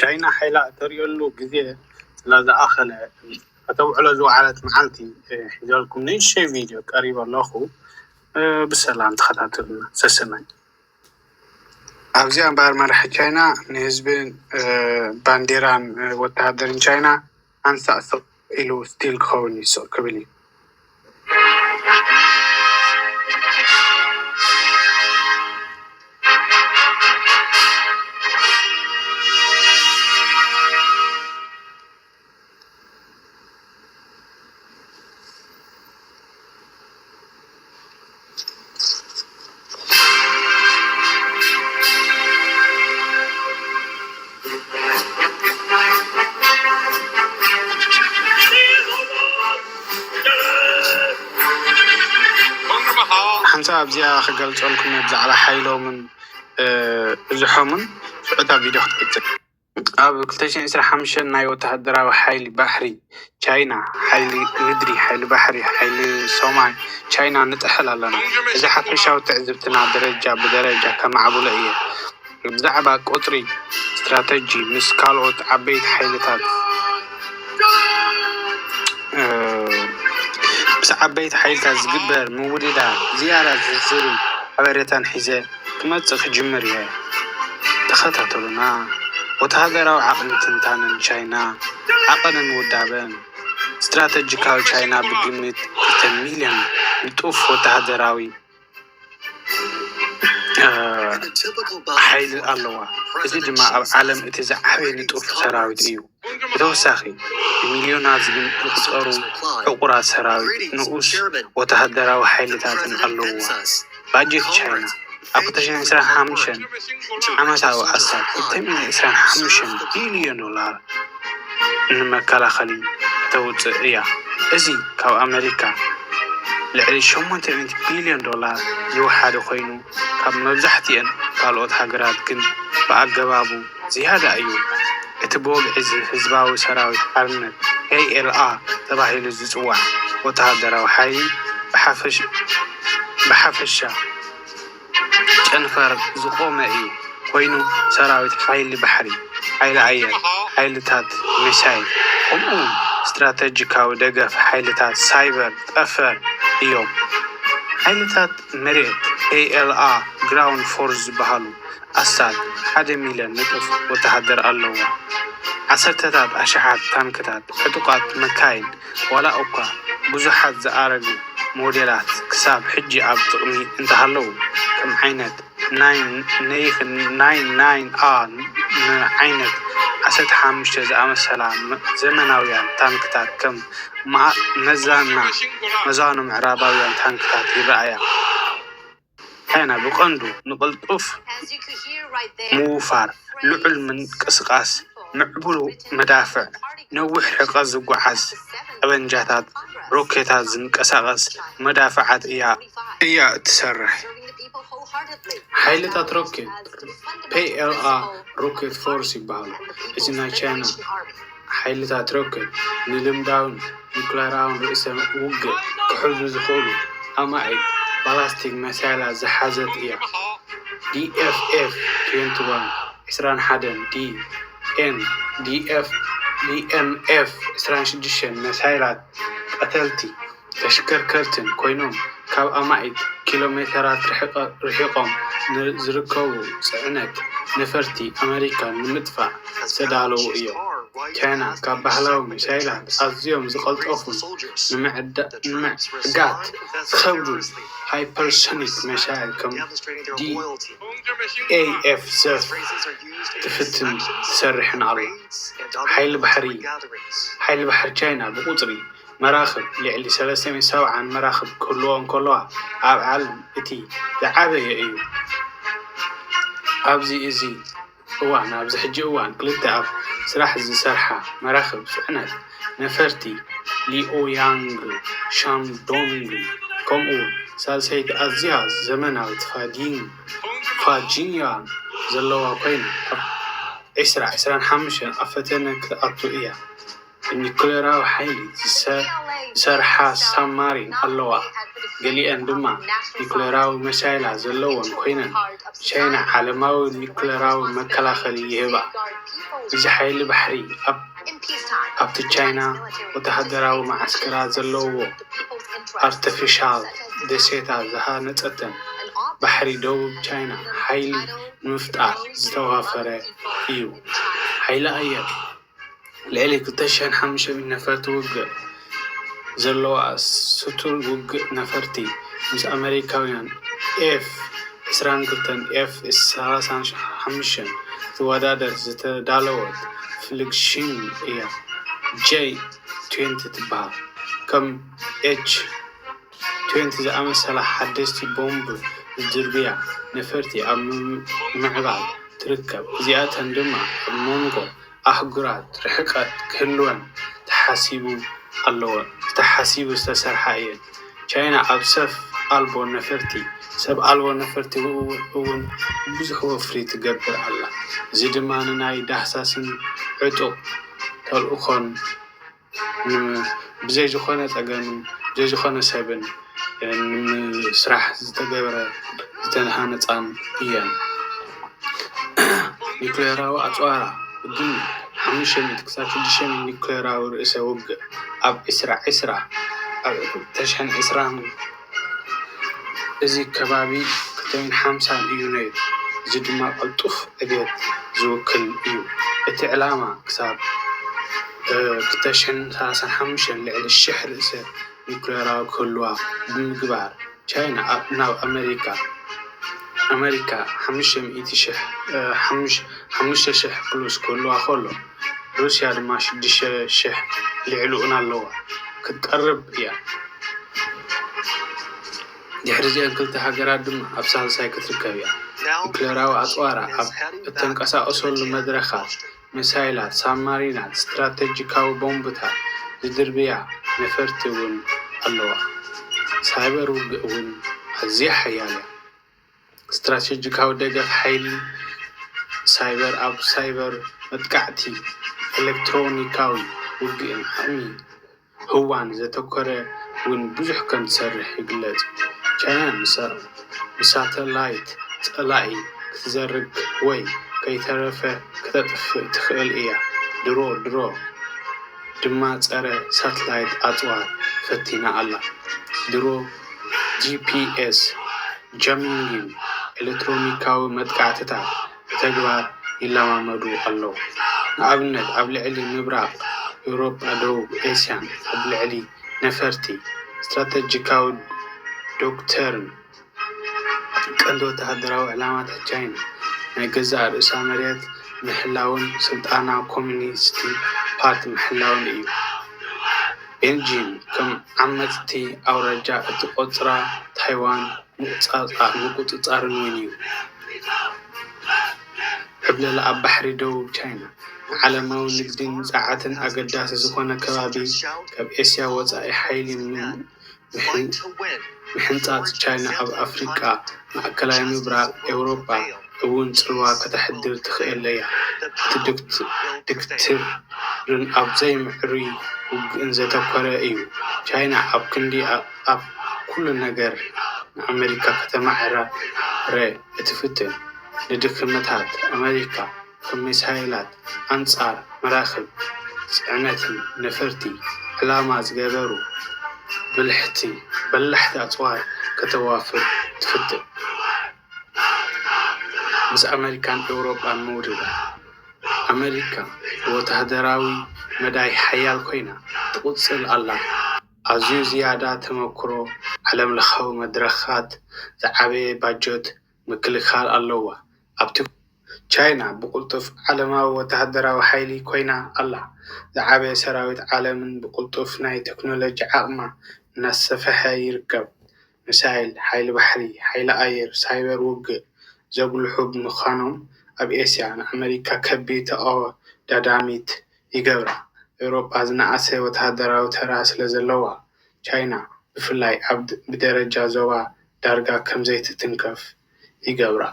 ቻይና ሓይላ እተርእየሉ ግዜ ስለ ዝኣኸለ፣ ከተውዕሎ ዝወዓለት መዓልቲ፣ እ፣ ሒዘልኩም ንእሽተይ ቪድዮ ቀሪበ ኣለኹ። እ፣ ብሰላም ተኸታተሉና። ሰሰናይ። ኣብዚኣ እምበኣር መራሒ ቻይና ንህዝብን፣ እ፣ ባንዴራን፣ እ፣ ወተሃደርን ቻይና ሓንሳእ ስቕ ኢሉ ስቲል ክኸውን እዩ፣ ስቕ ክብል እዩ። ሓንሳብ ኣብዚኣ ክገልጸልኩም እየ ብዛዕባ ሓይሎምን፣ እ፣ ብዝሖምን። ሽዑ እታ ቪድዮ ክትቅጽል። ኣብ ክልተ ሽሕን ዕስራን ሓሙሽተን ናይ ወተሃደራዊ ሓይሊ ባሕሪ ቻይና፣ ሓይሊ ምድሪ፣ ሓይሊ ባሕሪ፣ ሓይሊ ሰማይ ቻይና ንጥሕል ኣለና። እዚ ሓፈሻዊ ትዕዝብትና ደረጃ ብደረጃ ከማዕብሎ እየ። ብዛዕባ ቁጽሪ፣ ስትራተጂ፣ ምስ ካልኦት ዓበይቲ ሓይልታት፣ እ፣ ምስ ዓበይቲ ሓይልታት ዝግበር ምውድዳር ዝያዳ ዝርዝርን ሓበሬታን ሒዘ ክመጽእ ክጅምር እየ። ተኸታተሉና። ወተሃደራዊ ዓቕሚ ትንታነን ቻይና፣ ዓቐንን ውዳበን። ስትራተጂካዊ ቻይና ብግምት ክልተ ሚልዮን ንጡፍ ወተሃደራዊ፣ እ፣ ሓይሊ ኣለዋ። እዚ ድማ ኣብ ዓለም እቲ ዝዓበየ ንጡፍ ሰራዊት እዩ። ብተወሳኺ፣ ብሚልዮናት ዝቑጸሩ ዕቑራት ሰራዊት፣ ንኡስ ወተሃደራዊ ሓይልታትን ኣለውዋ። ባጀት ቻይና ኣብ ክልተ ሽሕን ዕስራን ሓሙሽተን ዓመታዊ ኣስታት ክልተ ሚልዮን ዕስራን ሓሙሽተን ቢልዮን ዶላር ንመከላኸሊ ከተውጽእ እያ። እዚ ካብ ኣመሪካ ልዕሊ ሸሞንተ ሚእቲ ቢልዮን ዶላር ዝወሓደ ኮይኑ፣ ካብ መብዛሕትኤን ካልኦት ሃገራት ግን ብኣገባቡ ዝያዳ እዩ። እቲ ብወግዒ እዚ ህዝባዊ ሰራዊት ሓርነት፣ ፒ ኤል ኤ፣ ተባሂሉ ዝጽዋዕ ወተሃደራዊ ሓይሊ ብሓፈሽ-፣ ብሓፈሻ ጨንፈር ዝቖመ እዩ። ኮይኑ፣ ሰራዊት፣ ሓይሊ ባሕሪ፣ ሓይሊ ኣየር፣ ሓይልታት ሚሳይል፣ ከምኡውን ስትራተጂካዊ ደገፍ ሓይልታት ሳይበር፣ ጠፈር እዮም። ሓይልታት መሬት፣ ፒ ኤል ኤ፣ ግራውንድ ፎርስ ዝበሃሉ ኣስታት ሓደ ሚልዮን ንጡፍ ወተሃደር ኣለዎ። ዓሰርተታት ኣሽሓት ታንክታት፣ ዕጡቓት መካይን፣ ዋላ እኳ ብዙሓት ዝኣረጉ ሞዴላት ክሳብ ሕጂ ኣብ ጥቕሚ እንተሃለዉ፣ ከም ዓይነት ናይን፣ ነይኽ ናይን ናይን ኣ፣ ንዓይነት ዓሰርተ ሓሙሽተ ዝኣመሰላ መ-፣ ዘመናውያን ታንክታት ከም መኣ-፣ መዛና-፣ መዛኑ ምዕራባውያን ታንክታት ይረኣያ። ቻይና ብቐንዱ ንቕልጡፍ ምውፋር፣ ልዑል ምንቅስቓስ፣ ምዕቡል መዳፍዕ፣ ነዊሕ ርሕቀት ዝጓዓዝ ጠበንጃታት፣ ሮኬታት፣ ዝንቀሳቐስ መዳፍዓት እያ፣ እያ እትሰርሕ። ሓይልታት ሮኬት፣ ፒ ኤል ኤ ሮኬት ፎርስ ይበሃሉ። እዚ ናይ ቻይና ሓይልታት ሮኬት ንልምዳውን ኒኩለራውን ርእሰ ውግእ ክሕዙ ዝኽእሉ ኣማኢት ባላስቲክ መሳይላት ዝሓዘት እያ። ዲ ኤፍ ኤፍ ትዌንቲ ዋን ዕስራን ሓደን፣ ዲ ኤን፣ ዲ ኤፍ፣ ዲ ኤን ኤፍ ዕስራን ሽዱሽተን መሳይላት ቀተልቲ ተሽከርከርትን ኮይኖም፣ ካብ ኣማኢት ኪሎ ሜተራት ርሕቀ-፣ ርሒቖም ንዝርከቡ ጽዕነት ነፈርቲ ኣመሪካ ንምጥፋእ ዝተዳለዉ እዮም። ቻይና ካብ ባህላዊ ሚሳይላት ኣዝዮም ዝቐልጠፉን ንምዕዳ-፣ ንምዕጋት ዝኸብዱን ሃይፐርሶኒክ መሳይል ከም ዲ ኤ ኤፍ ዘፍ ትፍትን ትሰርሕን ኣላ። ሓይሊ ባሕሪ፣ ሓይሊ ባሕሪ ቻይና ብቁጽሪ መራኽብ ልዕሊ ሰለስተ ሚእቲ ሰብዓን መራኽብ ክህልዎ እንከለዋ፣ ኣብ ዓለም እቲ ዝዓበየ እዩ። ኣብዚ እዚ እዋን፣ ኣብዚ ሕጂ እዋን ክልተ ኣብ ስራሕ ዝሰርሓ መራኽብ ጽዕነት ነፈርቲ፣ ሊኦያንግ፣ ሻንዶንግ፣ ከምኡ እውን ሳልሰይቲ ኣዝያ ዘመናዊት ፋጂንግ፣ ፋጂንያንግ ዘለዋ ኮይና፣ ኣብ ዕስራ ዕስራን ሓሙሽተን ኣብ ፈተነ ክትኣቱ እያ። ብኒኩሌራዊ ሓይሊ ዝሰ-፣ ዝሰርሓ ሳብማሪን ኣለዋ። ገሊአን ድማ ኒኩሌራዊ መሳይላ ዘለወን ኮይነን፣ ቻይና ዓለማዊ ኒኩሌራዊ መከላኸሊ ይህባ። እዚ ሓይሊ ባሕሪ ኣብ ኣብቲ ቻይና ወተሃደራዊ መዓስከራት ዘለዎ ኣርቲፊሻል ደሴታት ዝሃነጸተን፣ ባሕሪ ደቡብ ቻይና ሓይሊ ንምፍጣር ዝተዋፈረ እዩ። ሓይሊ ኣየር፣ ልዕሊ ክልተ ሽሕን ሓሙሽተ ሚእትን ነፈርቲ ውግእ ዘለዋ ስቱል ውግእ ነፈርቲ፣ ምስ ኣመሪካውያን ኤፍ ዕስራን ክልተን ኤፍ ሰላሳን ሓሙሽተን ትወዳደር ዝተዳለወት ፍሊግሽን እያ። ጄ ትዌንቲ ትበሃል። ከም ኤች ትዌንቲ ዝኣመሰላ ሓደስቲ ቦምብ ዝድርብያ ነፈርቲ ኣብ ምምዕባል ትርከብ። እዚኣተን ድማ ኣብ መንጎ ኣህጉራት ርሕቀት ክህልወን ተሓሲቡ ኣለወን። ተሓሲቡ ዝተሰርሓ እየን። ቻይና ኣብ ሰብ ኣልቦ ነፈርቲ፣ ሰብ ኣልቦ ነፈርቲ እውን ብዙሕ ወፍሪ ትገብር ኣላ። እዚ ድማ ንናይ ዳህሳስን ዕጡቕ ተልእኾን ን-፣ ብዘይ ዝኾነ ጸገምን ብዘይ ዝኾነ ሰብን ንምስራሕ ዝተገብረ ዝተሃነጻን እየን። ኒኩሌራዊ ኣጽዋራ ብግምት ሓሙሽተ ሚእቲ ክሳብ ሽዱሽተ ሚእቲ ኒኩሌራዊ ርእሰ ውግእ ኣብ ዕስራ ዕስራ፣ ኣብ ተሽሕን ዕስራን እዚ ከባቢ ክልተ ሚእትን ሓምሳን እዩ ነይሩ። እዚ ድማ ቅልጡፍ ዕብየት ዝውክል እዩ። እቲ ዕላማ ክሳብ እ፣ ክልተ ሽሕን ሰላሳን ሓሙሽተን ልዕሊ ሽሕ ርእሰ ኒኩሌራዊ ክህልዋ ብምግባር፣ ቻይና ኣብ፣ ናብ ኣመሪካ፣ ኣመሪካ ሓሙሽተ ሚእቲ ሽሕ፣ እ፣ ሓሙሽ-፣ ሓሙሽተ ሽሕ ፕሉስ ክህልዋ ከሎ፣ ሩስያ ድማ ሽዱሽተ ሽሕ ልዕሊኡን ኣለዋ። ክትቀርብ እያ። ድሕሪ እዚአን ክልተ ሃገራት ድማ ኣብ ሳልሳይ ክትርከብ እያ። ኒኩሌራዊ ኣጽዋራ ኣብ እተንቀሳቐሰሉ መድረኻት፣ ሚሳይላት፣ ሳብማሪናት፣ ስትራተጂካዊ ቦምብታት ዝድርብያ ነፈርቲ እውን ኣለዋ። ሳይበር ውግእ እውን ኣዝያ ሓያል እያ። ስትራተጂካዊ ደገፍ ሓይሊ ሳይበር ኣብ ሳይበር መጥቃዕቲ፣ ኤሌክትሮኒካዊ ውግእን ዓቕሚ ህዋን ዘተኮረ እውን ብዙሕ ከም ዝሰርሕ ይግለጽ። ቻይና ንሳ-፣ ንሳተላይት ጸላኢ ክትዘርግ ወይ ከይተረፈ ክተጥፍእ ትኽእል እያ። ድሮ ድሮ ድማ ጸረ ሳተላይት ኣጽዋር ፈቲና ኣላ። ድሮ ጂ ፒ ኤስ ጃሚንግን ኤሌክትሮኒካዊ መጥቃዕትታት ብተግባር ይለማመዱ ኣለዉ። ንኣብነት፣ ኣብ ልዕሊ ምብራቕ ኤውሮጳ፣ ደቡብ ኤስያን ኣብ ልዕሊ ነፈርቲ ስትራተጂካዊ ዶክተርን ቀንዲ ወተሃደራዊ ዕላማታት ቻይና ናይ ገዛእ ርእሳ መሬት ምሕላውን ስልጣና ኮሚኒስት ፓርቲ ምሕላውን እዩ። ቤጂን ከም ዓመጽቲ ኣውራጃ እትቖጽራ ታይዋን ምቁጽጻ-፣ ምቁጽጻርን እውን እዩ። ዕብለላ ኣብ ባሕሪ ደቡብ ቻይና ንዓለማዊ ንግድን ጸዓትን ኣገዳሲ ዝኾነ ከባቢ፣ ካብ ኤስያ ወጻኢ ሓይሊ ምን-፣ ምሕን-፣ ምሕንጻጽ ቻይና ኣብ ኣፍሪቃ፣ ማእከላይ ምብራቕ፣ ኤውሮጳ እውን ጽልዋ ከተሕድር ትኽእል እያ። እቲ ድክት-፣ ድክትርን ኣብ ዘይምዕሩይ ውግእን ዘተኮረ እዩ። ቻይና ኣብ ክንዲ ኣ-፣ ኣብ ኩሉ ነገር ንኣመሪካ ከተማዕረ እትፍትን፣ ንድክመታት ኣመሪካ ከም ሚሳይላት፣ ኣንጻር መራኽብ ጽዕነትን ነፈርቲ ዕላማ ዝገበሩ ብልሕቲ፣ በላሕቲ ኣጽዋር ከተዋፍር ትፍትን። ምስ ኣመሪካን ኤውሮጳን ምውድዳር። ኣመሪካ ብወተሃደራዊ መዳይ ሓያል ኮይና ትቕጽል ኣላ። ኣዝዩ ዝያዳ ተመክሮ ዓለምለኻዊ መድረኻት፣ ዝዓበየ ባጀት ምክልኻል ኣለዋ። ኣብቲ ቻይና ብቕልጡፍ ዓለማዊ ወተሃደራዊ ሓይሊ ኮይና ኣላ። ዝዓበየ ሰራዊት ዓለምን ብቕልጡፍ ናይ ቴክኖሎጂ ዓቕማ እናሰፍሐ ይርከብ። ሚሳይል፣ ሓይሊ ባሕሪ፣ ሓይሊ ኣየር፣ ሳይበር ውግእ ዘጉልሑ ብምዃኖም፣ ኣብ ኤስያ ንኣመሪካ ከቢድ ተቐዳዳሚት ይገብራ። ኤውሮጳ ዝነኣሰ ወተሃደራዊ ተራ ስለ ዘለዋ፣ ቻይና ብፍላይ ኣብ ድ-፣ ብደረጃ ዞባ ዳርጋ ከም ዘይትትንከፍ ይገብራ።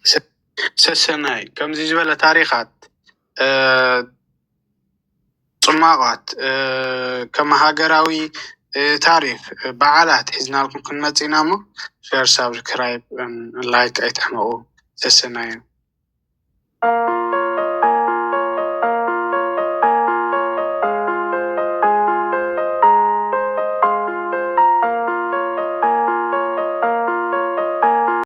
ሰ-፣ ሰሰናይ፣ ከምዚ ዝበለ ታሪኻት፣ እ፣ ጽማቓት፣ እ፣ ከም ሃገራዊ፣ ታሪፍ በዓላት ሒዝናልኩም ክንመጽእ ኢና እሞ፣ ሸር፣ ሳብስክራይብ፣ ላይክ ኣይትሕመቑ። ሰሰናዩ።